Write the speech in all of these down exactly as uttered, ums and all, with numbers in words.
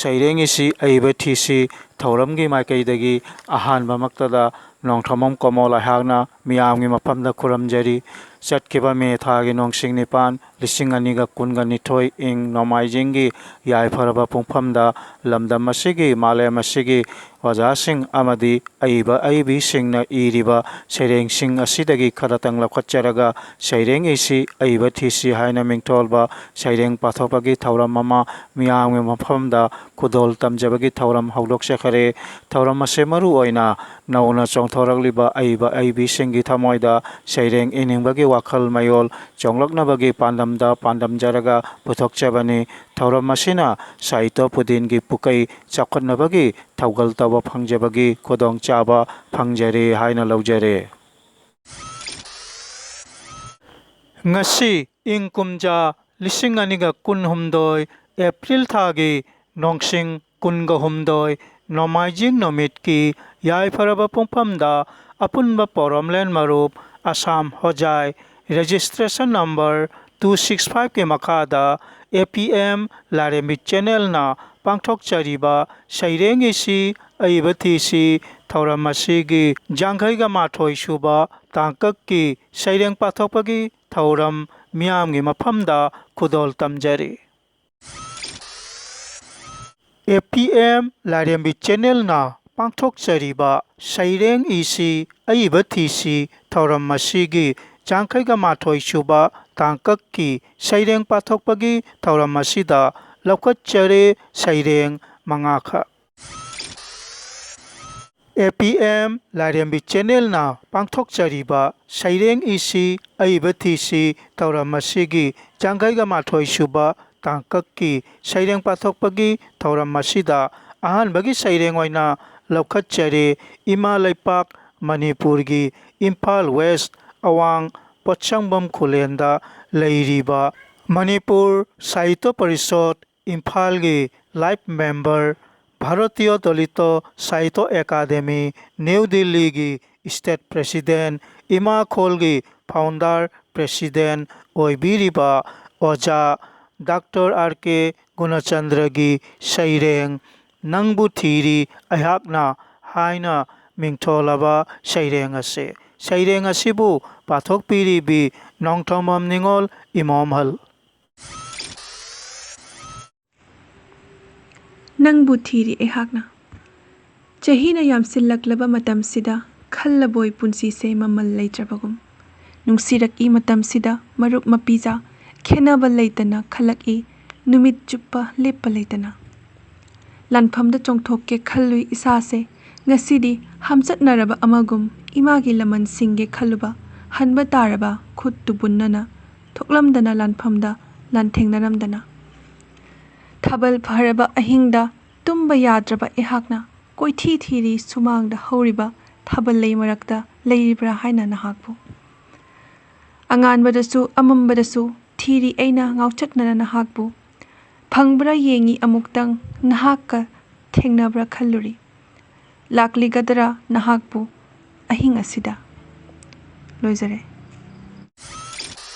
ꯁꯩꯔꯦꯡ ꯏꯁꯤ ꯑꯏꯕ ꯊꯤꯁꯤ ꯊꯧꯔꯝꯒꯤ ꯃꯥꯏꯀꯩꯗꯒꯤ ꯑꯍꯥꯟꯕꯃꯛꯇꯗ ꯅꯣꯡꯊꯣꯝꯕꯝ ꯀꯣꯃꯣꯜ ꯑꯩꯍꯥꯛꯅ ꯃꯤꯌꯥꯝꯒꯤ ꯃꯐꯝꯗ ꯈꯨꯔꯨꯝꯖꯔꯤ꯫ ꯆꯠꯈꯤꯕ ꯃꯦ ꯊꯥꯒꯤ ꯅꯣꯡꯁꯤꯡ ꯅꯤꯄꯥꯟ, ꯂꯤꯁꯤꯡ ꯑꯅꯤꯒ ꯀꯨꯟꯒ ꯅꯤꯊꯣꯏ ꯏꯪ ꯅꯣꯡꯃꯥꯏꯖꯤꯡꯒꯤ ꯌꯥꯏꯐꯔꯕ ꯄꯨꯡꯐꯝꯗ ꯂꯝꯗꯝ ꯑꯁꯤꯒꯤ, ꯃꯥꯂꯦꯝ ꯑꯁꯤꯒꯤ ꯑꯣꯖꯥꯁꯤꯡ ꯑꯃꯗꯤ ꯑꯏꯕ ꯑꯏꯕꯤꯁꯤꯡꯅ ꯏꯔꯤꯕ ꯁꯩꯔꯦꯡꯁꯤꯡ ꯑꯁꯤꯗꯒꯤ ꯈꯔꯇꯪ ꯂꯧꯈꯠꯆꯔꯒ ꯁꯩꯔꯦꯡ ꯏꯁꯤ ꯑꯏꯕ ꯊꯤꯁꯤ ꯍꯥꯏꯅ ꯃꯤꯡꯊꯣꯜꯕ ꯁꯩꯔꯦꯡ ꯄꯥꯊꯣꯛꯄꯒꯤ ꯊꯧꯔꯝ ꯑꯃ ꯃꯤꯌꯥꯝꯒꯤ ꯃꯐꯝꯗ ꯈꯨꯗꯣꯜ ꯇꯝꯖꯕꯒꯤ ꯊꯧꯔꯝ ꯍꯧꯗꯣꯛꯆꯈꯔꯦ꯫ ꯊꯧꯔꯝ ꯑꯁꯤ ꯃꯔꯨ ꯑꯣꯏꯅ ꯅꯧꯅ ꯆꯣꯡꯊꯣꯔꯛꯂꯤꯕ ꯑꯏꯕ ꯑꯏꯕꯤꯁꯤꯡꯒꯤ ꯊꯃꯣꯏꯗ ꯁꯩꯔꯦꯡ ꯏꯅꯤꯡꯕꯒꯤ ꯋꯥꯈꯜ ꯃꯌꯣꯜ ꯆꯣꯡꯂꯛꯅꯕꯒꯤ ꯄꯥꯟꯗꯝꯗ ꯄꯥꯟꯗꯝꯖꯔꯒ ꯄꯨꯊꯣꯛꯆꯕꯅꯤ꯫ ꯊꯧꯔꯝ ꯑꯁꯤꯅ ꯁꯥꯍꯤꯇ꯭ꯌ ꯄꯨꯗꯤꯟꯒꯤ ꯄꯨꯀꯩ ꯆꯥꯎꯈꯠꯅꯕꯒꯤ ꯊꯧꯒꯜ ꯇꯧꯕ ꯐꯪꯖꯕꯒꯤ ꯈꯨꯗꯣꯡꯆꯥꯕ ꯐꯪꯖꯔꯦ ꯍꯥꯏꯅ ꯂꯧꯖꯔꯦ꯫ ꯉꯁꯤ ꯏꯪ ꯀꯨꯝꯖꯥ ꯂꯤꯁꯤꯡ ꯑꯅꯤꯒ ꯀꯨꯟꯍꯨꯝꯗꯣꯏ ꯑꯦꯄ꯭ꯔꯤꯜ ꯊꯥꯒꯤ ꯅꯣꯡꯁꯤꯡ ꯀꯨꯟꯒ ꯍꯨꯝꯗꯣꯏ ꯅꯣꯡꯃꯥꯏꯖꯤꯡ ꯅꯨꯃꯤꯠꯀꯤ ꯌꯥꯏꯐꯔꯕ ꯄꯨꯡꯐꯝꯗ ꯑꯄꯨꯟꯕ ꯄꯣꯔꯣꯝꯂꯦꯟ ꯃꯔꯨꯞ ꯑꯁꯥꯝ ꯍꯣꯖꯥꯏ registration number two six five ꯀꯤ ꯃꯈꯥꯗ A P M ꯂꯥꯏꯔꯦꯝꯕꯤ channel ꯅ ꯄꯥꯡꯊꯣꯛꯆꯔꯤꯕ ꯁꯩꯔꯦꯡ ꯏꯁꯤ ꯑꯏꯕ ꯊꯤꯁꯤ ꯊꯧꯔꯝ ꯑꯁꯤꯒꯤ ꯌꯥꯡꯈꯩꯒ ꯃꯥꯊꯣꯏ ꯁꯨꯕ ꯇꯥꯡꯀꯛꯀꯤ ꯁꯩꯔꯦꯡ ꯄꯥꯊꯣꯛꯄꯒꯤ ꯊꯧꯔꯝ ꯃꯤꯌꯥꯝꯒꯤ ꯃꯐꯝꯗ ꯈꯨꯗꯣꯜ ꯇꯝꯖꯔꯤ꯫ A P M ꯂꯥꯏꯔꯦꯝꯕꯤ channel ꯅ ꯄꯥꯡꯊꯣꯛꯆꯔꯤꯕ ꯁꯩꯔꯦꯡ ꯏꯁꯤ ꯑꯏꯕ ꯊꯤꯁꯤ ꯊꯧꯔꯝ ꯑꯁꯤꯒꯤ ꯌꯥꯡꯈꯩꯒ ꯃꯥꯊꯣꯏ ꯁꯨꯕ ꯇꯥꯡꯀꯛꯀꯤ ꯁꯩꯔꯦꯡ ꯄꯥꯊꯣꯛꯄꯒꯤ ꯊꯧꯔꯝ ꯑꯁꯤꯗ ꯂꯧꯈꯠꯆꯔꯦ ꯁꯩꯔꯦꯡ ꯃꯉꯥꯈꯛ꯫ A P M ꯂꯥꯏꯔꯦꯝꯕꯤ channel ꯅ ꯄꯥꯡꯊꯣꯛꯆꯔꯤꯕ ꯁꯩꯔꯦꯡ ꯏꯁꯤ ꯑꯏꯕ ꯊꯤꯁꯤ ꯊꯧꯔꯝ ꯑꯁꯤꯒꯤ ꯌꯥꯡꯈꯩꯒ ꯃꯥꯊꯣꯏ ꯁꯨꯕ ꯇꯥꯡꯀꯛꯀꯤ ꯁꯩꯔꯦꯡ ꯄꯥꯊꯣꯛꯄꯒꯤ ꯊꯧꯔꯝ ꯑꯁꯤꯗ ꯑꯍꯥꯟꯕꯒꯤ ꯁꯩꯔꯦꯡ ꯑꯣꯏꯅ ꯂꯧꯈꯠꯆꯔꯦ ꯏꯃꯥ ꯂꯩꯄꯥꯛ ꯃꯅꯤꯄꯨꯔꯒꯤ ꯏꯝꯐꯥꯜ West ꯑꯋꯥꯡ ꯄꯣꯠꯁꯪꯕꯝ ꯈꯨꯂꯦꯟꯗ ꯂꯩꯔꯤꯕ ꯃꯅꯤꯄꯨꯔ ꯁꯥꯍꯤꯇ꯭ꯌ ꯄꯔꯤꯁꯣꯗ ꯏꯝꯐꯥꯜꯒꯤ life member, ꯚꯥꯔꯇꯤꯌ ꯗꯂꯤꯇ ꯁꯥꯍꯤꯇ꯭ꯌ ꯑꯦꯀꯥꯗꯦꯃꯤ, ꯅ꯭ꯌꯨ ꯗꯤꯜꯂꯤꯒꯤ state president, ꯏꯃꯥ ꯈꯣꯜꯒꯤ founder president ꯑꯣꯏꯕꯤꯔꯤꯕ ꯑꯣꯖꯥ ꯗꯥꯛꯇꯔ R K ꯒꯨꯅꯆꯟꯗ꯭ꯔꯒꯤ ꯁꯩꯔꯦꯡ "ꯅꯪꯕꯨ ꯊꯤꯔꯤ ꯑꯩꯍꯥꯛꯅ" ꯍꯥꯏꯅ ꯃꯤꯡꯊꯣꯜꯂꯕ ꯁꯩꯔꯦꯡ ꯑꯁꯤ꯫ ꯁꯩꯔꯦꯡ ꯑꯁꯤꯕꯨ ꯄꯥꯊꯣꯛꯄꯤꯔꯤꯕꯤ ꯅꯣꯡꯊꯣꯝꯕꯝ ꯅꯤꯉꯣꯜ ꯏꯃꯣꯝꯍꯜ꯫ ꯅꯪꯕꯨ ꯊꯤꯔꯤ ꯑꯩꯍꯥꯛꯅ꯫ ꯆꯍꯤꯅ ꯌꯥꯝꯁꯤꯜꯂꯛꯂꯕ ꯃꯇꯝꯁꯤꯗ ꯈꯜꯂꯕꯣꯏ ꯄꯨꯟꯁꯤꯁꯦ ꯃꯃꯜ ꯂꯩꯇ꯭ꯔꯕꯒꯨꯝ꯫ ꯅꯨꯡꯁꯤꯔꯛꯏ ꯃꯇꯝꯁꯤꯗ ꯃꯔꯨꯞ ꯃꯄꯤꯖꯥ ꯈꯦꯟꯅꯕ ꯂꯩꯇꯅ ꯈꯜꯂꯛꯏ꯫ ꯅꯨꯃꯤꯠ ꯆꯨꯞꯄ ꯂꯦꯞꯄ ꯂꯩꯇꯅ꯫ ꯂꯥꯟꯐꯝꯗ ꯆꯣꯡꯊꯣꯛꯀꯦ ꯈꯜꯂꯨꯏ ꯏꯁꯥꯁꯦ꯫ ꯉꯁꯤꯗꯤ ꯍꯥꯝꯆꯠꯅꯔꯕ ꯑꯃꯒꯨꯝ ꯏꯃꯥꯒꯤ ꯂꯃꯟꯁꯤꯡꯒꯦ ꯈꯜꯂꯨꯕ ꯍꯟꯕ ꯇꯥꯔꯕ ꯈꯨꯠꯇꯨ ꯕꯨꯟꯅꯅ ꯊꯣꯛꯂꯝꯗꯅ ꯂꯥꯟꯐꯝꯗ ꯂꯥꯟꯊꯦꯡꯅꯔꯝꯗꯅ꯫ ꯊꯥꯕꯜ ꯐꯔꯕ ꯑꯍꯤꯡꯗ ꯇꯨꯝꯕ ꯌꯥꯗ꯭ꯔꯕ ꯑꯩꯍꯥꯛꯅ ꯀꯣꯏꯊꯤ ꯊꯤꯔꯤ ꯁꯨꯃꯥꯡꯗ ꯍꯧꯔꯤꯕ ꯊꯥꯕꯜ ꯂꯩ ꯃꯔꯛꯇ ꯂꯩꯔꯤꯕ꯭ꯔꯥ ꯍꯥꯏꯅ ꯅꯍꯥꯛꯄꯨ꯫ ꯑꯉꯥꯟꯕꯗꯁꯨ ꯑꯃꯝꯕꯗꯁꯨ ꯊꯤꯔꯤ ꯑꯩꯅ ꯉꯥꯎꯆꯠꯅꯅ ꯅꯍꯥꯛꯄꯨ꯫ ꯐꯪꯕ꯭ꯔꯥ ꯌꯦꯡꯉꯤ ꯑꯃꯨꯛꯇꯪ ꯅꯍꯥꯛꯀ ꯊꯦꯡꯅꯕ꯭ꯔꯥ ꯈꯜꯂꯨꯔꯤ꯫ ꯂꯥꯛꯂꯤꯒꯗ꯭ꯔꯥ ꯅꯍꯥꯛꯄꯨ ꯑꯍꯤꯡ ꯑꯁꯤꯗ꯫ ꯂꯣꯏꯖꯔꯦ꯫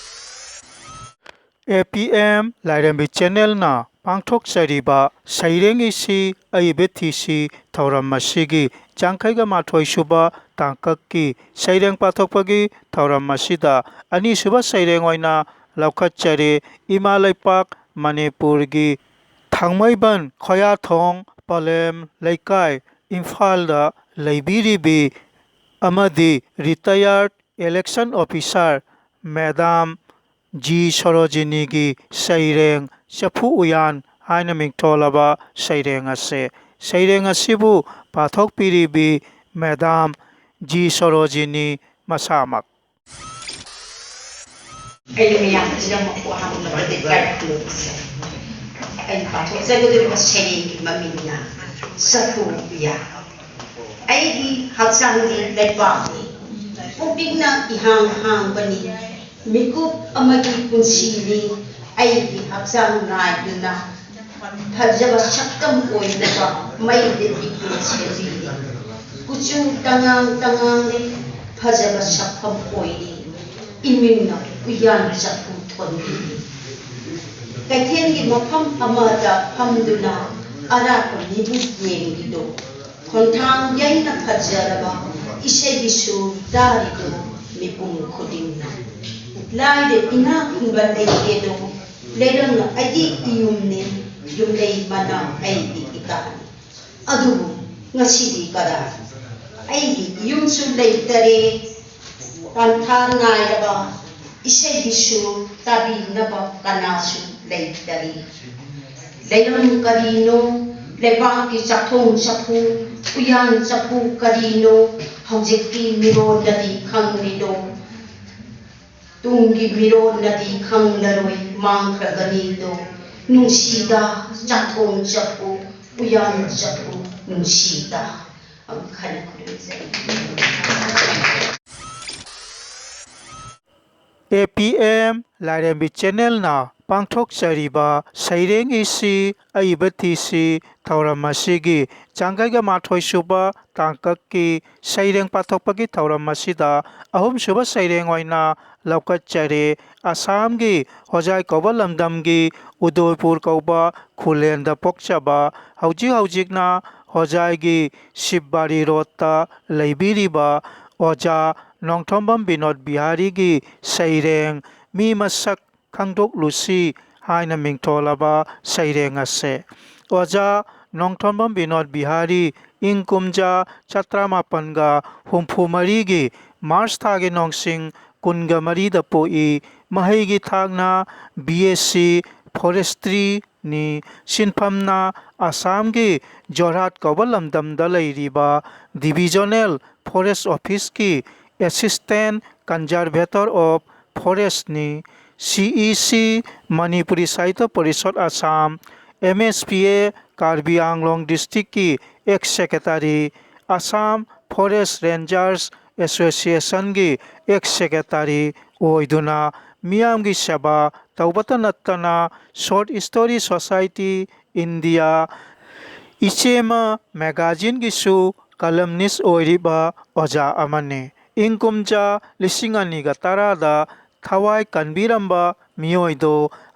ꯑꯦ ꯄꯤ ꯑꯦꯝ ꯂꯥꯏꯔꯦꯝꯕꯤ ꯆꯦꯅꯦꯜꯅ ꯄꯥꯡꯊꯣꯛꯆꯔꯤꯕ ꯁꯩꯔꯦꯡ ꯏꯁꯤ ꯑꯏꯕ ꯊꯤꯁꯤ ꯊꯧꯔꯝ ꯑꯁꯤꯒꯤ ꯌꯥꯡꯈꯩꯒ ꯃꯥꯊꯣꯏ ꯁꯨꯕ ꯇꯥꯡꯀꯛꯀꯤ ꯁꯩꯔꯦꯡ ꯄꯥꯊꯣꯛꯄꯒꯤ ꯊꯧꯔꯝ ꯑꯁꯤꯗ ꯑꯅꯤꯁꯨꯕ ꯁꯩꯔꯦꯡ ꯑꯣꯏꯅ ꯂꯧꯈꯠꯆꯔꯤ꯫ ꯏꯃꯥ ꯂꯩꯄꯥꯛ ꯃꯅꯤꯄꯨꯔꯒꯤ ꯊꯥꯡꯃꯩꯕꯟ ꯈꯣꯌꯥꯊꯣꯡ ꯄꯂꯦꯝ ꯂꯩꯀꯥꯏ, ꯏꯝꯐꯥꯜꯗ ꯂꯩꯕꯤꯔꯤꯕꯤ ꯑꯃꯗꯤ retired election officer madam ji ꯁꯣꯔꯣꯖꯤꯅꯤꯒꯤ ꯁꯩꯔꯦꯡ "ꯆꯐꯨ ꯎꯌꯥꯟ" ꯍꯥꯏꯅ ꯃꯤꯡꯊꯣꯜꯂꯕ ꯁꯩꯔꯦꯡ ꯑꯁꯤ꯫ ꯁꯩꯔꯦꯡ ꯑꯁꯤꯕꯨ ꯄꯥꯊꯣꯛꯄꯤꯔꯤꯕꯤ ꯃꯦꯗꯥꯝ ꯖꯤ ꯁꯣꯔꯣꯖꯤꯅꯤ ꯃꯁꯥꯃꯛ꯫ ꯑꯩꯅ ꯃꯌꯥꯝ ꯄꯨꯝꯅꯃꯛꯄꯨ ꯑꯍꯥꯟꯕꯗ ꯂꯩꯀꯥꯏ ꯈꯨꯂꯨꯞꯁꯦ꯫ ꯑꯩꯅ ꯄꯥꯊꯣꯛꯆꯒꯗꯧꯔꯤꯕ ꯁꯩꯔꯦꯡꯒꯤ ꯃꯃꯤꯡꯅ "ꯆꯐꯨ ꯎꯌꯥꯟ"꯫ ꯑꯩꯒꯤ ꯍꯛꯆꯥꯡꯗꯤ ꯂꯩꯄꯥꯛꯅꯤ, ꯄꯨꯛꯅꯤꯡꯅ ꯏꯍꯥꯡ ꯍꯥꯡꯕꯅꯤ꯫ ꯃꯤꯀꯨꯞ ꯑꯃꯒꯤ ꯄꯨꯟꯁꯤꯅꯤ꯫ ꯑꯩꯒꯤ ꯍꯛꯆꯥꯡ ꯅꯥꯏꯗꯨꯅ ꯐꯖꯕ ꯁꯛꯇꯝ ꯑꯣꯏꯅꯕ ꯃꯩ ꯂꯤꯛꯂꯤ ꯁꯦꯝꯕꯤꯔꯤ꯫ ꯀꯨꯆꯨ ꯇꯉꯥꯡ ꯇꯉꯥꯡꯂꯤ, ꯐꯖꯕ ꯁꯛꯐꯝ ꯑꯣꯏꯔꯤ꯫ ꯏꯃꯤꯡꯅ ꯎꯌꯥꯟ ꯆꯐꯨ ꯊꯣꯟꯕꯤꯔꯤ꯫ ꯀꯩꯊꯦꯜꯒꯤ ꯃꯐꯝ ꯑꯃꯗ ꯐꯝꯗꯨꯅ ꯑꯔꯥꯞꯄ ꯃꯤꯕꯨ ꯌꯦꯡꯂꯤꯗꯣ, ꯈꯣꯟꯊꯥꯡ ꯌꯩꯅ ꯐꯖꯔꯕ ꯏꯁꯩꯒꯤ ꯁꯨꯔ ꯇꯥꯔꯤꯗꯣ ꯃꯤꯄꯨꯝ ꯈꯨꯗꯤꯡꯅ꯫ ꯂꯥꯏꯔ ꯏꯅꯥꯛ ꯈꯨꯟꯕ ꯂꯩꯇꯦꯗꯣ, ꯂꯩꯔꯝꯅ ꯑꯩꯒꯤ ꯏꯌꯨꯝꯅꯤ, ꯌꯨꯝꯂꯩ ꯃꯅꯥ ꯑꯩꯒꯤ ꯏꯀꯥꯅꯤ꯫ ꯑꯗꯨꯕꯨ ꯉꯁꯤꯗꯤ ꯀꯗꯥꯏ? ꯑꯩꯒꯤ ꯏꯌꯨꯝꯁꯨ ꯂꯩꯇꯔꯦ, ꯇꯥꯟꯊꯥ ꯅꯥꯏꯔꯕ ꯏꯁꯩꯒꯤꯁꯨ ꯇꯥꯕꯤꯅꯕ ꯀꯅꯥꯁꯨ ꯂꯩꯇꯔꯤ꯫ ꯂꯩꯔꯝ ꯀꯔꯤꯅꯣ? ꯂꯩꯕꯥꯛꯀꯤ ꯆꯥꯛꯊꯣꯡ ꯆꯐꯨ, ꯎꯌꯥꯟ ꯆꯐꯨ ꯀꯔꯤꯅꯣ? ꯍꯧꯖꯤꯛꯇꯤ ꯃꯤꯔꯣꯜꯅꯗꯤ ꯈꯪꯂꯤꯗꯣ, ꯇꯨꯡꯒꯤ ꯃꯤꯔꯣꯜꯅꯗꯤ ꯈꯪꯂꯔꯣꯏ, ꯃꯥꯡꯈ꯭ꯔꯒꯅꯤꯗꯣ꯫ ꯅꯨꯡꯁꯤꯗ ꯆꯥꯛꯊꯣꯡ ꯆꯐꯨ, ꯎꯌꯥꯟ ꯆꯐꯨ ꯅꯨꯡꯁꯤꯗ꯫ ꯑꯃꯨꯛ ꯍꯟꯅ ꯈꯨꯔꯨꯝꯖꯔꯤ꯫ ꯑꯦ ꯄꯤ ꯑꯦꯝ ꯂꯥꯏꯔꯦꯝꯕꯤ ꯆꯦꯅꯦꯜꯅ ꯄꯥꯡꯊꯣꯛꯆꯔꯤꯕ ꯁꯩꯔꯦꯡ ꯏꯁꯤ ꯑꯏꯕ ꯊꯤꯁꯤ ꯊꯧꯔꯝ ꯑꯁꯤꯒꯤ ꯆꯥꯡꯒꯩꯒ ꯃꯥꯊꯣꯏ ꯁꯨꯕ ꯇꯥꯡꯀꯛꯀꯤ ꯁꯩꯔꯦꯡ ꯄꯥꯊꯣꯛꯄꯒꯤ ꯊꯧꯔꯝ ꯑꯁꯤꯗ ꯑꯍꯨꯝꯁꯨꯕ ꯁꯩꯔꯦꯡ ꯑꯣꯏꯅ ꯂꯧꯈꯠꯆꯔꯦ꯫ ꯑꯁꯥꯝꯒꯤ ꯍꯣꯖꯥꯏ ꯀꯧꯕ ꯂꯝꯗꯝꯒꯤ ꯎꯗꯣꯏꯄꯨꯔ ꯀꯧꯕ ꯈꯨꯂꯦꯟꯗ ꯄꯣꯛꯆꯕ, ꯍꯧꯖꯤꯛ ꯍꯧꯖꯤꯛꯅ ꯍꯣꯖꯥꯏꯒꯤ ꯁꯤꯕꯕꯥꯔꯤ ꯔꯣꯗꯇ ꯂꯩꯕꯤꯔꯤꯕ ꯑꯣꯖꯥ ꯅꯣꯡꯊꯣꯝꯕꯝ ꯕꯤꯅꯣꯗ ꯕꯤꯍꯥꯔꯤꯒꯤ ꯁꯩꯔꯦꯡ ꯃꯤ ꯃꯁꯛ ꯈꯪꯗꯣꯛꯂꯨꯁꯤ ꯍꯥꯏꯅ ꯃꯤꯡꯊꯣꯜꯂꯕ ꯁꯩꯔꯦꯡ ꯑꯁꯦ꯫ ꯑꯣꯖꯥ ꯅꯣꯡꯊꯣꯝꯕꯝ ꯕꯤꯅꯣꯗ ꯕꯤꯍꯥꯔꯤ ꯏꯪ ꯀꯨꯝꯖꯥ ꯆꯥꯇ꯭ꯔꯥꯃꯥꯄꯟꯒ ꯍꯨꯝꯐꯨ ꯃꯔꯤꯒꯤ ꯃꯥꯔꯆ ꯊꯥꯒꯤ ꯅꯣꯡꯁꯤꯡ ꯀꯨꯟꯒ ꯃꯔꯤꯗ ꯄꯣꯛꯏ꯫ ꯃꯍꯩꯒꯤ ꯊꯥꯛꯅ ꯕꯤ ꯑꯦꯁ ꯁꯤ ꯐꯣꯔꯦꯁꯇ꯭ꯔꯤꯅꯤ꯫ ꯁꯤꯟꯐꯝꯅ ꯑꯁꯥꯝꯒꯤ ꯖꯣꯔꯍꯥꯠ ꯀꯧꯕ ꯂꯝꯗꯝꯗ ꯂꯩꯔꯤꯕ ꯗꯤꯚꯤꯖꯅꯦꯜ ꯐꯣꯔꯦꯁ ꯑꯣꯐꯤꯁꯀꯤ ꯑꯦꯁꯤꯁꯇꯦꯟ ꯀꯟꯖꯔꯚꯦꯇꯔ ꯑꯣꯐ ꯐꯣꯔꯦꯁꯅꯤ꯫ C E C, Manipuri Sahitya Parishad Assam, M S P A Karbi ꯑꯪꯂꯣꯡ ꯗꯤꯁꯇ꯭ꯔꯤꯛꯀꯤ ex secretary, Assam forest rangers ꯑꯦꯁꯣꯁꯤꯌꯦꯁꯟꯒꯤ ꯑꯦꯛꯁ ꯁꯦꯀ꯭ꯔꯦꯇꯔꯤ ꯑꯣꯏꯗꯨꯅ ꯃꯤꯌꯥꯝꯒꯤ ꯁꯦꯕꯥ ꯇꯧꯕꯇ ꯅꯠꯇꯅ ꯁꯣꯔꯠ ꯁ꯭ꯇꯣꯔꯤ ꯁꯣꯁꯥꯏꯇꯤ ꯏꯟꯗꯤꯌꯥ, ꯏꯆꯦꯃ ꯃꯦꯒꯥꯖꯤꯟꯒꯤꯁꯨ ꯀꯂꯝꯅꯤꯁ ꯑꯣꯏꯔꯤꯕ ꯑꯣꯖꯥ ꯑꯃꯅꯤ꯫ ꯏꯪ ꯀꯨꯝꯖꯥ ꯂꯤꯁꯤꯡ ꯑꯅꯤꯒ ꯇꯔꯥꯗ ꯊꯋꯥꯏ ꯀꯟꯕꯤꯔꯝꯕ ꯃꯤꯑꯣꯏꯗꯣ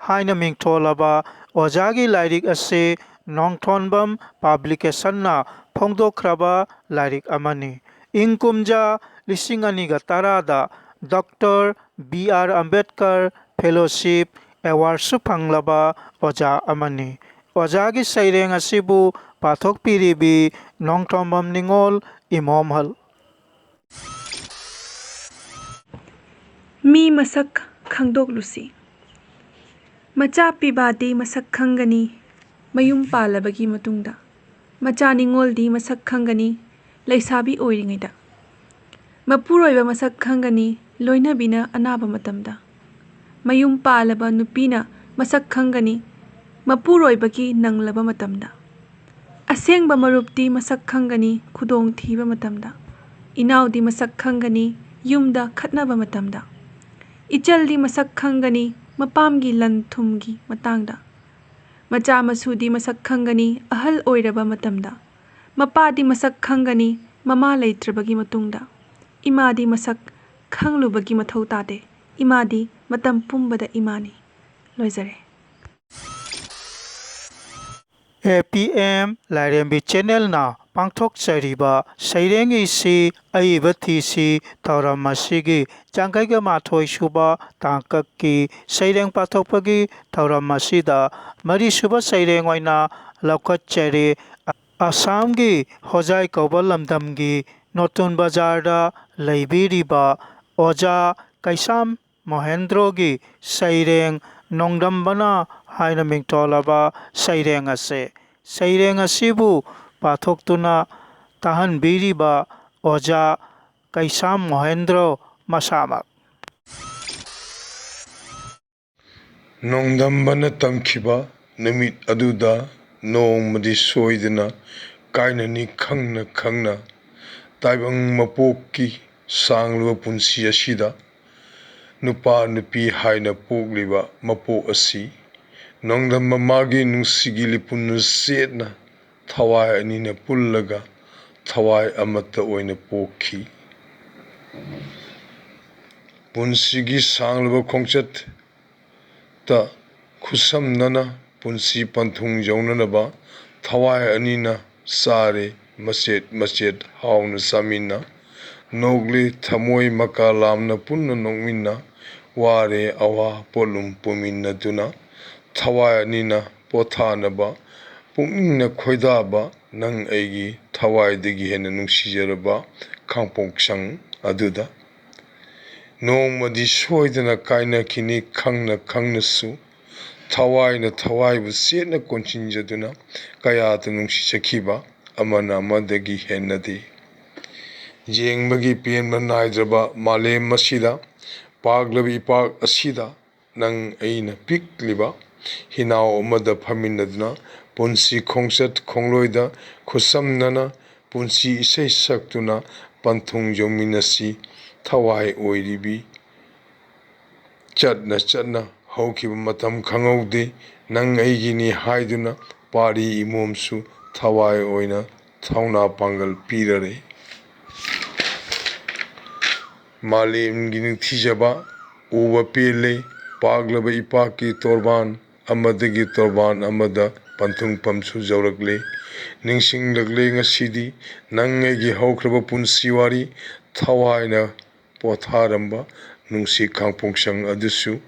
ꯍꯥꯏꯅ ꯃꯤꯡꯊꯣꯜꯂꯕ ꯑꯣꯖꯥꯒꯤ ꯂꯥꯏꯔꯤꯛ ꯑꯁꯤ ꯅꯣꯡꯊꯣꯟꯕꯝ ꯄꯕ꯭ꯂꯤꯀꯦꯁꯟꯅ ꯐꯣꯡꯗꯣꯛꯈ꯭ꯔꯕ ꯂꯥꯏꯔꯤꯛ ꯑꯃꯅꯤ꯫ ꯏꯪ ꯀꯨꯝꯖꯥ ꯂꯤꯁꯤꯡ ꯑꯅꯤꯒ ꯇꯔꯥꯗ doctor B R Ambedkar fellowship ꯑꯦꯋꯥꯔꯗꯁꯨ ꯐꯪꯂꯕ ꯑꯣꯖꯥ ꯑꯃꯅꯤ꯫ ꯑꯣꯖꯥꯒꯤ ꯁꯩꯔꯦꯡ ꯑꯁꯤꯕꯨ ꯄꯥꯊꯣꯛꯄꯤꯔꯤꯕꯤ ꯅꯣꯡꯊꯣꯝꯕꯝ ꯅꯤꯉꯣꯜ ꯏꯃꯣꯝꯍꯜ꯫ ꯃꯤ ꯃꯁꯛ ꯈꯪꯗꯣꯛꯂꯨꯁꯤ꯫ ꯃꯆꯥ ꯄꯤꯕꯥꯗꯤ ꯃꯁꯛ ꯈꯪꯒꯅꯤ ꯃꯌꯨꯝ ꯄꯥꯜꯂꯕꯒꯤ ꯃꯇꯨꯡꯗ꯫ ꯃꯆꯥ ꯅꯤꯉꯣꯜꯗꯤ ꯃꯁꯛ ꯈꯪꯒꯅꯤ ꯂꯩꯁꯥꯕꯤ ꯑꯣꯏꯔꯤꯉꯩꯗ꯫ ꯃꯄꯨꯔꯣꯏꯕ ꯃꯁꯛ ꯈꯪꯒꯅꯤ ꯂꯣꯏꯅꯕꯤꯅ ꯑꯅꯥꯕ ꯃꯇꯝꯗ꯫ ꯃꯌꯨꯝ ꯄꯥꯜꯂꯕ ꯅꯨꯄꯤꯅ ꯃꯁꯛ ꯈꯪꯒꯅꯤ ꯃꯄꯨꯔꯣꯏꯕꯒꯤ ꯅꯪꯂꯕ ꯃꯇꯝꯗ꯫ ꯑꯁꯦꯡꯕ ꯃꯔꯨꯞꯇꯤ ꯃꯁꯛ ꯈꯪꯒꯅꯤ ꯈꯨꯗꯣꯡ ꯊꯤꯕ ꯃꯇꯝꯗ꯫ ꯏꯅꯥꯎꯗꯤ ꯃꯁꯛ ꯈꯪꯒꯅꯤ ꯌꯨꯝꯗ ꯈꯠꯅꯕ ꯃꯇꯝꯗ꯫ ꯏꯆꯜꯗꯤ ꯃꯁꯛ ꯈꯪꯒꯅꯤ ꯃꯄꯥꯝꯒꯤ ꯂꯟ ꯊꯨꯝꯒꯤ ꯃꯇꯥꯡꯗ꯫ ꯃꯆꯥ ꯃꯁꯨꯗꯤ ꯃꯁꯛ ꯈꯪꯒꯅꯤ ꯑꯍꯜ ꯑꯣꯏꯔꯕ ꯃꯇꯝꯗ꯫ ꯃꯄꯥꯗꯤ ꯃꯁꯛ ꯈꯪꯒꯅꯤ ꯃꯃꯥ ꯂꯩꯇ꯭ꯔꯕꯒꯤ ꯃꯇꯨꯡꯗ꯫ ꯏꯃꯥꯗꯤ ꯃꯁꯛ ꯈꯪꯂꯨꯕꯒꯤ ꯃꯊꯧ ꯇꯥꯗꯦ꯫ ꯏꯃꯥꯗꯤ ꯃꯇꯝ ꯄꯨꯝꯕꯗ ꯏꯃꯥꯅꯤ꯫ ꯂꯣꯏꯖꯔꯦ꯫ ꯑꯦ ꯄꯤ ꯑꯦꯝ ꯂꯥꯏꯔꯦꯝꯕꯤ ꯆꯦꯅꯦꯜꯅ ꯄꯥꯡꯊꯣꯛꯆꯔꯤꯕ ꯁꯩꯔꯦꯡ ꯏꯁꯤ ꯑꯏꯕ ꯊꯤꯁꯤ ꯊꯧꯔꯝ ꯑꯁꯤꯒꯤ ꯌꯥꯡꯈꯩꯒ ꯃꯥꯊꯣꯏ ꯁꯨꯕ ꯇꯥꯡꯀꯛꯀꯤ ꯁꯩꯔꯦꯡ ꯄꯥꯊꯣꯛꯄꯒꯤ ꯊꯧꯔꯝ ꯑꯁꯤꯗ ꯃꯔꯤꯁꯨꯕ ꯁꯩꯔꯦꯡ ꯑꯣꯏꯅ ꯂꯧꯈꯠꯆꯔꯤ꯫ ꯑꯁꯥꯝꯒꯤ ꯍꯣꯖꯥꯏ ꯀꯧꯕ ꯂꯝꯗꯝꯒꯤ ꯅꯣꯇꯨꯟ ꯕꯖꯥꯔꯗ ꯂꯩꯕꯤꯔꯤꯕ ꯑꯣꯖꯥ ꯀꯩꯁꯥꯝ ꯃꯣꯍꯦꯟꯗ꯭ꯔꯣꯒꯤ ꯁꯩꯔꯦꯡ ꯅꯣꯡꯗꯝꯕꯅ ꯍꯥꯏꯅ ꯃꯤꯡꯊꯣꯜꯂꯕ ꯁꯩꯔꯦꯡ ꯑꯁꯦ꯫ ꯁꯩꯔꯦꯡ ꯑꯁꯤꯕꯨ ꯄꯥꯊꯣꯛꯇꯨꯅ ꯇꯥꯍꯟꯕꯤꯔꯤꯕ ꯑꯣꯖꯥ ꯀꯩꯁꯥꯝ ꯃꯣꯍꯦꯟꯗ꯭ꯔꯣ ꯃꯁꯥꯃꯛ꯫ ꯅꯣꯡꯗꯝꯕꯅ ꯇꯝꯈꯤꯕ ꯅꯨꯃꯤꯠ ꯑꯗꯨꯗ ꯅꯣꯡꯃꯗꯤ ꯁꯣꯏꯗꯅ ꯀꯥꯏꯅꯅꯤ ꯈꯪꯅ ꯈꯪꯅ꯫ ꯇꯥꯏꯕꯪ ꯃꯄꯣꯛꯀꯤ ꯁꯥꯡꯂꯕ ꯄꯨꯟꯁꯤ ꯑꯁꯤꯗ ꯅꯨꯄꯥ ꯅꯨꯄꯤ ꯍꯥꯏꯅ ꯄꯣꯛꯂꯤꯕ ꯃꯄꯣꯛ ꯑꯁꯤ ꯅꯣꯡꯗꯝꯕ ꯃꯥꯒꯤ ꯅꯨꯡꯁꯤꯒꯤ ꯂꯤꯄꯨꯟ ꯆꯦꯠꯅ ꯊꯋꯥꯏ ꯑꯅꯤꯅ ꯄꯨꯜꯂꯒ ꯊꯋꯥꯏ ꯑꯃꯠꯇ ꯑꯣꯏꯅ ꯄꯣꯛꯈꯤ꯫ ꯄꯨꯟꯁꯤꯒꯤ ꯁꯥꯡꯂꯕ ꯈꯣꯡꯆꯠꯇ ꯈꯨꯠꯁꯝꯅꯅ ꯄꯨꯟꯁꯤ ꯄꯟꯊꯨꯡ ꯌꯧꯅꯅꯕ ꯊꯋꯥꯏ ꯑꯅꯤꯅ ꯆꯥꯔꯦ ꯃꯆꯦꯠ ꯃꯆꯦꯠ ꯍꯥꯎꯅ ꯆꯥꯃꯤꯟꯅ꯫ ꯅꯣꯛꯂꯦ ꯊꯃꯣꯏ ꯃꯀꯥ ꯂꯥꯝꯅ ꯄꯨꯟꯅ ꯅꯣꯛꯃꯤꯟꯅ꯫ ꯋꯥꯔꯦ ꯑꯋꯥ ꯄꯣꯠꯂꯨꯝ ꯄꯨꯃꯤꯟꯅꯗꯨꯅ꯫ ꯊꯋꯥꯏ ꯑꯅꯤꯅ ꯄꯣꯊꯥꯅꯕ ꯄꯨꯛꯅꯤꯡꯅ ꯈꯣꯏꯗꯥꯕ ꯅꯪ ꯑꯩꯒꯤ ꯊꯋꯥꯏꯗꯒꯤ ꯍꯦꯟꯅ ꯅꯨꯡꯁꯤꯖꯔꯕ ꯈꯥꯡꯄꯣꯛꯁꯪ ꯑꯗꯨꯗ꯫ ꯅꯣꯡꯃꯗꯤ ꯁꯣꯏꯗꯅ ꯀꯥꯏꯅꯈꯤꯅꯤ ꯈꯪꯅ ꯈꯪꯅꯁꯨ꯫ ꯊꯋꯥꯏꯅ ꯊꯋꯥꯏꯕꯨ ꯆꯦꯠꯅ ꯀꯣꯟꯁꯤꯟꯖꯗꯨꯅ ꯀꯌꯥꯗ ꯅꯨꯡꯁꯤꯖꯈꯤꯕ ꯑꯃꯅ ꯑꯃꯗꯒꯤ ꯍꯦꯟꯅꯗꯦ꯫ ꯌꯦꯡꯕꯒꯤ ꯄꯦꯟꯕ ꯅꯥꯏꯗ꯭ꯔꯕ ꯃꯥꯂꯦꯝ ꯑꯁꯤꯗ, ꯄꯥꯛꯂꯕ ꯏꯄꯥꯛ ꯑꯁꯤꯗ ꯅꯪ ꯑꯩꯅ ꯄꯤꯛꯂꯤꯕ ꯍꯤꯅꯥꯎ ꯑꯃꯗ ꯐꯝꯃꯤꯟꯅꯗꯨꯅ ꯄꯨꯟꯁꯤ ꯈꯣꯡꯆꯠ ꯈꯣꯡꯂꯣꯏꯗ ꯈꯨꯠꯁꯝꯅꯅ ꯄꯨꯟꯁꯤ ꯏꯁꯩ ꯁꯛꯇꯨꯅ ꯄꯟꯊꯨꯡ ꯌꯧꯃꯤꯟꯅꯁꯤ꯫ ꯊꯋꯥꯏ ꯑꯣꯏꯔꯤꯕꯤ ꯆꯠꯅ ꯆꯠꯅ ꯍꯧꯈꯤꯕ ꯃꯇꯝ ꯈꯪꯍꯧꯗꯦ꯫ ꯅꯪ ꯑꯩꯒꯤꯅꯤ ꯍꯥꯏꯗꯨꯅ ꯄꯥꯔꯤ ꯏꯃꯣꯝꯁꯨ ꯊꯋꯥꯏ ꯑꯣꯏꯅ ꯊꯧꯅꯥ ꯄꯥꯡꯒꯜ ꯄꯤꯔꯔꯦ꯫ ꯃꯥꯂꯦꯝꯒꯤ ꯅꯤꯡꯊꯤꯖꯕ ꯎꯕ ꯄꯦꯜꯂꯦ꯫ ꯄꯥꯛꯂꯕ ꯏꯄꯥꯛꯀꯤ ꯇꯣꯔꯕꯥꯟ ꯑꯃꯗꯒꯤ ꯇꯣꯔꯕꯥꯟ ꯑꯃꯗ ꯄꯟꯊꯨꯡꯐꯝꯁꯨ ꯌꯧꯔꯛꯂꯦ꯫ ꯅꯤꯡꯁꯤꯡꯂꯛꯂꯦ ꯉꯁꯤꯗꯤ ꯅꯪ ꯑꯩꯒꯤ ꯍꯧꯈ꯭ꯔꯕ ꯄꯨꯟꯁꯤ ꯋꯥꯔꯤ꯫ ꯊꯋꯥꯏꯅ ꯄꯣꯊꯥꯔꯝꯕ ꯅꯨꯡꯁꯤ ꯈꯥꯡꯄꯣꯛꯁꯪ ꯑꯗꯨꯁꯨ꯫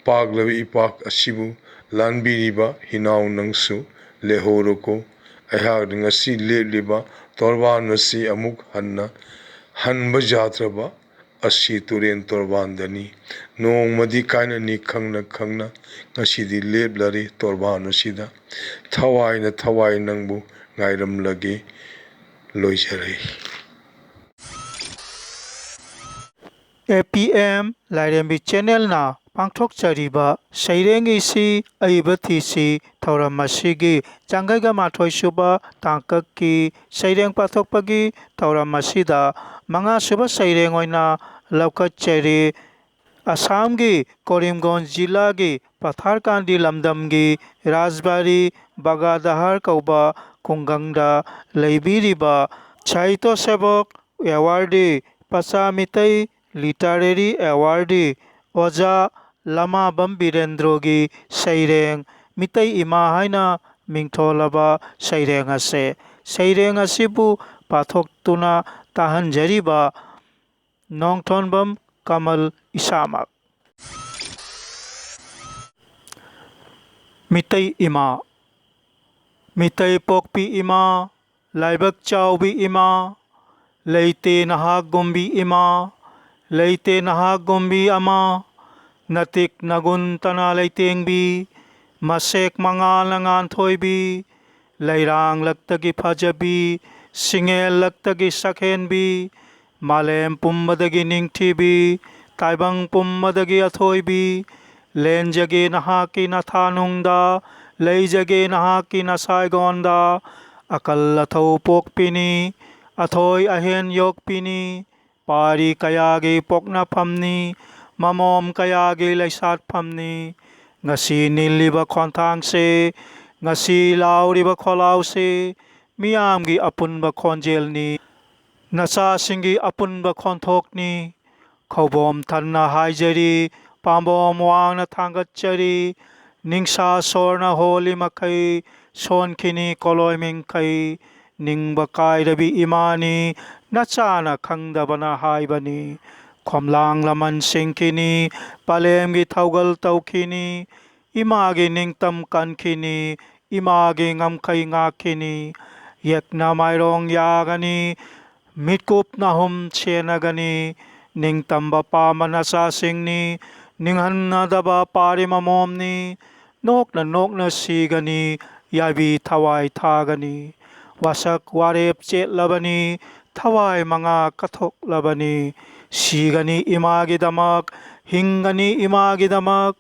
ꯄꯥꯛꯂꯕ ꯏꯄꯥꯛ ꯑꯁꯤꯕꯨ ꯂꯥꯟꯕꯤꯔꯤꯕ ꯍꯤꯅꯥꯎ ꯅꯪꯁꯨ ꯂꯩꯍꯧꯔꯣꯀꯣ꯫ ꯑꯩꯍꯥꯛꯅ ꯉꯁꯤ ꯂꯦꯞꯂꯤꯕ ꯇꯣꯔꯕꯥꯟ ꯑꯁꯤ ꯑꯃꯨꯛ ꯍꯟꯅ ꯍꯟꯕ ꯌꯥꯗ꯭ꯔꯕ ꯑꯁꯤ ꯇꯨꯔꯦꯟ ꯇꯣꯔꯕꯥꯟꯗꯅꯤ꯫ ꯅꯣꯡꯃꯗꯤ ꯀꯥꯏꯅꯅꯤ ꯈꯪꯅ ꯈꯪꯅ ꯉꯁꯤꯗꯤ ꯂꯦꯞꯂꯔꯦ ꯇꯣꯔꯕꯥꯟ ꯑꯁꯤꯗ꯫ ꯊꯋꯥꯏꯅ ꯊꯋꯥꯏ ꯅꯪꯕꯨ ꯉꯥꯏꯔꯝꯂꯒꯦ꯫ ꯂꯣꯏꯖꯔꯦ꯫ ꯑꯦ ꯄꯤ ꯑꯦꯝ ꯂꯥꯏꯔꯦꯝꯕꯤ ꯆꯦꯅꯦꯜꯅ ꯄꯥꯡꯊꯣꯛꯆꯔꯤꯕ ꯁꯩꯔꯦꯡ ꯏꯁꯤ ꯑꯏꯕ ꯊꯤꯁꯤ ꯊꯧꯔꯝ ꯑꯁꯤꯒꯤ ꯌꯥꯡꯈꯩꯒ ꯃꯥꯊꯣꯏ ꯁꯨꯕ ꯇꯥꯡꯀꯛꯀꯤ ꯁꯩꯔꯦꯡ ꯄꯥꯊꯣꯛꯄꯒꯤ ꯊꯧꯔꯝ ꯑꯁꯤꯗ ꯃꯉꯥ ꯁꯨꯕ ꯁꯩꯔꯦꯡ ꯑꯣꯏꯅ ꯂꯧꯈꯠꯆꯔꯤ꯫ ꯑꯁꯥꯝꯒꯤ ꯀꯣꯔꯤꯝꯒꯣꯟ ꯖꯤꯂꯥꯒꯤ ꯄꯊꯥꯔꯀꯥꯟꯗꯤ ꯂꯝꯗꯝꯒꯤ ꯔꯥꯖꯕꯥꯔꯤ ꯕꯒꯥꯗꯍꯥꯔ ꯀꯧꯕ ꯈꯨꯡꯒꯪꯗ ꯂꯩꯕꯤꯔꯤꯕ ꯁꯥꯍꯤꯇ꯭ꯌ ꯁꯦꯕꯣꯛ ꯑꯦꯋꯥꯔꯗꯤ ꯄꯆꯥ ꯃꯤꯇꯩ Literary Awardee ꯑꯣꯖꯥ ꯂꯃꯥꯕꯝ ꯕꯤꯔꯦꯟꯗ꯭ꯔꯣꯒꯤ ꯁꯩꯔꯦꯡ ꯃꯤꯇꯩ ꯏꯃꯥ ꯍꯥꯏꯅ ꯃꯤꯡꯊꯣꯜꯂꯕ ꯁꯩꯔꯦꯡ ꯑꯁꯦ, ꯁꯩꯔꯦꯡ ꯑꯁꯤꯕꯨ ꯄꯥꯊꯣꯛꯇꯨꯅ ꯇꯥꯍꯟꯖꯔꯤꯕ ꯅꯣꯡꯊꯣꯟꯕꯝ ꯀꯃꯜ ꯏꯁꯥꯃꯛ꯫ ꯃꯤꯇꯩ ꯏꯃꯥ꯫ ꯃꯤꯇꯩ ꯄꯣꯛꯄꯤ ꯏꯃꯥ, ꯂꯥꯏꯕꯛ ꯆꯥꯎꯕꯤ ꯏꯃꯥ, ꯂꯩꯇꯦ ꯅꯍꯥꯛꯀꯨꯝꯕꯤ ꯏꯃꯥ, ꯂꯩꯇꯦ ꯅꯍꯥꯛꯀꯨꯝꯕꯤ ꯑꯃ, ꯅꯇꯤꯛ ꯅꯒꯨꯟ ꯇꯅꯥ ꯂꯩꯇꯦꯡꯕꯤ, ꯃꯁꯦꯛ ꯃꯉꯥꯜꯅ ꯉꯥꯟꯊꯣꯏꯕꯤ, ꯂꯩꯔꯥꯡꯂꯛꯇꯒꯤ ꯐꯖꯕꯤ, ꯁꯤꯡꯉꯦꯜꯂꯛꯇꯒꯤ ꯁꯛꯍꯦꯟꯕꯤ, ꯃꯥꯂꯦꯝ ꯄꯨꯝꯕꯗꯒꯤ ꯅꯤꯡꯊꯤꯕꯤ, ꯇꯥꯏꯕꯪ ꯄꯨꯝꯕꯗꯒꯤ ꯑꯊꯣꯏꯕꯤ, ꯂꯦꯟꯖꯒꯦ ꯅꯍꯥꯛꯀꯤ ꯅꯊꯥꯅꯨꯡꯗ, ꯂꯩꯖꯒꯦ ꯅꯍꯥꯛꯀꯤ ꯅꯁꯥꯏꯒꯣꯟꯗ, ꯑꯀꯜ ꯑꯊꯧ ꯄꯣꯛꯄꯤꯅꯤ, ꯑꯊꯣꯏ ꯑꯍꯦꯟ ꯌꯣꯛꯄꯤꯅꯤ, ꯄꯥꯔꯤ ꯀꯌꯥꯒꯤ ꯄꯣꯛꯅꯐꯝꯅꯤ, ꯃꯃꯣꯝ ꯀꯌꯥꯒꯤ ꯂꯩꯁꯥꯠꯐꯝꯅꯤ꯫ ꯉꯁꯤ ꯅꯤꯜꯂꯤꯕ ꯈꯣꯟꯊꯥꯡꯁꯦ, ꯉꯁꯤ ꯂꯥꯎꯔꯤꯕ ꯈꯣꯜꯂꯥꯎꯁꯦ, ꯃꯤꯌꯥꯝꯒꯤ ꯑꯄꯨꯟꯕ ꯈꯣꯟꯖꯦꯜꯅꯤ, ꯅꯆꯥꯁꯤꯡꯒꯤ ꯑꯄꯨꯟꯕ ꯈꯣꯟꯊꯣꯛꯅꯤ꯫ ꯈꯧꯕꯣꯝ ꯊꯟꯅ ꯍꯥꯏꯖꯔꯤ, ꯄꯥꯝꯕꯣꯝ ꯋꯥꯡꯅ ꯊꯥꯡꯒꯠꯆꯔꯤ, ꯅꯤꯡꯁꯥ ꯁꯣꯔꯅ ꯍꯣꯜꯂꯤ ꯃꯈꯩ, ꯁꯣꯟꯈꯤꯅꯤ ꯀꯣꯂꯣꯏ ꯃꯤꯡꯈꯩ꯫ ꯅꯤꯡꯕ ꯀꯥꯏꯔꯕꯤ ꯏꯃꯥꯅꯤ, ꯅꯆꯥꯅ ꯈꯪꯗꯕꯅ ꯍꯥꯏꯕꯅꯤ꯫ ꯈꯣꯝꯂꯥꯡ ꯂꯃꯟ ꯁꯤꯡꯈꯤꯅꯤ, ꯄꯂꯦꯝꯒꯤ ꯊꯧꯒꯜ ꯇꯧꯈꯤꯅꯤ, ꯏꯃꯥꯒꯤ ꯅꯤꯡꯇꯝ ꯀꯟꯈꯤꯅꯤ, ꯏꯃꯥꯒꯤ ꯉꯝꯈꯩ ꯉꯥꯛꯈꯤꯅꯤ꯫ ꯌꯦꯛꯅ ꯃꯥꯏꯔꯣꯡ ꯌꯥꯒꯅꯤ, ꯃꯤꯠꯀꯨꯞ ꯅꯥꯍꯨꯝ ꯁꯦꯟꯅꯒꯅꯤ꯫ ꯅꯤꯡꯇꯝꯕ ꯄꯥꯝꯕ ꯅꯆꯥꯁꯤꯡꯅꯤ, ꯅꯤꯡꯍꯟꯅꯗꯕ ꯄꯥꯔꯤ ꯃꯃꯣꯝꯅꯤ꯫ ꯅꯣꯛꯅ ꯅꯣꯛꯅ ꯁꯤꯒꯅꯤ, ꯌꯥꯏꯕꯤ ꯊꯋꯥꯏ ꯊꯥꯒꯅꯤ꯫ ꯋꯥꯁꯛ ꯋꯥꯔꯦꯞ ꯆꯦꯠꯂꯕꯅꯤ, ꯊꯋꯥꯏ ꯃꯉꯥ ꯀꯠꯊꯣꯛꯂꯕꯅꯤ꯫ ꯁꯤꯒꯅꯤ ꯏꯃꯥꯒꯤꯗꯃꯛ, ꯍꯤꯡꯒꯅꯤ ꯏꯃꯥꯒꯤꯗꯃꯛ꯫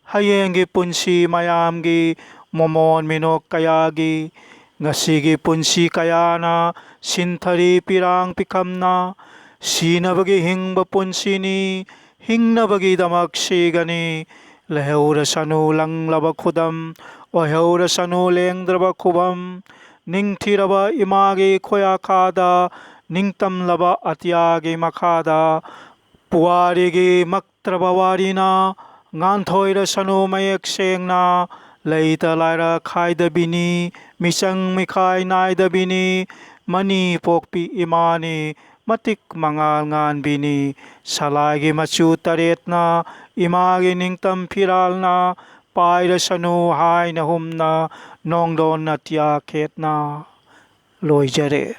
ꯍꯌꯦꯡꯒꯤ ꯄꯨꯟꯁꯤ ꯃꯌꯥꯝꯒꯤ ꯃꯃꯣꯟ ꯃꯤꯅꯣꯛ ꯀꯌꯥꯒꯤ, ꯉꯁꯤꯒꯤ ꯄꯨꯟꯁꯤ ꯀꯌꯥꯅ ꯁꯤꯟꯊꯔꯤ ꯄꯤꯔꯥꯡ ꯄꯤꯈꯝꯅ꯫ ꯁꯤꯅꯕꯒꯤ ꯍꯤꯡꯕ ꯄꯨꯟꯁꯤꯅꯤ, ꯍꯤꯡꯅꯕꯒꯤꯗꯃꯛ ꯁꯤꯒꯅꯤ꯫ ꯂꯩꯍꯧꯔꯁꯅꯨ ꯂꯪꯂꯕ ꯈꯨꯗꯝ, ꯑꯣꯏꯍꯧꯔꯁꯅꯨ ꯂꯦꯡꯗ꯭ꯔꯕ ꯈꯨꯕꯝ꯫ ꯅꯤꯡꯊꯤꯔꯕ ꯏꯃꯥꯒꯤ ꯈꯣꯌꯥꯈꯥꯗ, ꯅꯤꯡꯇꯝꯂꯕ ꯑꯇꯤꯌꯥꯒꯤ ꯃꯈꯥꯗ, ꯄꯨꯋꯥꯔꯤꯒꯤ ꯃꯛꯇ꯭ꯔꯕ ꯋꯥꯔꯤꯅ ꯉꯥꯟꯊꯣꯏꯔꯁꯅꯨ ꯃꯌꯦꯛ ꯁꯦꯡꯅ꯫ ꯂꯩꯇ ꯂꯥꯏꯔ ꯈꯥꯏꯗꯕꯤꯅꯤ, ꯃꯤꯆꯪ ꯃꯤꯈꯥꯏ ꯅꯥꯏꯗꯕꯤꯅꯤ꯫ ꯃꯅꯤ ꯄꯣꯛꯄꯤ ꯏꯃꯥꯅꯤ, ꯃꯇꯤꯛ ꯃꯉꯥꯜ ꯉꯥꯟꯕꯤꯅꯤ꯫ ꯁꯂꯥꯏꯒꯤ ꯃꯆꯨ ꯇꯔꯦꯠꯅ, ꯏꯃꯥꯒꯤ ꯅꯤꯡꯇꯝ ꯐꯤꯔꯥꯜꯅ, ꯄꯥꯏꯔꯁꯅꯨ ꯍꯥꯏꯅ ꯍꯨꯝꯅ, ꯅꯣꯡꯗꯣꯟ ꯅꯇꯤꯌꯥ ꯈꯦꯠꯅ꯫ ꯂꯣꯏꯖꯔꯦ꯫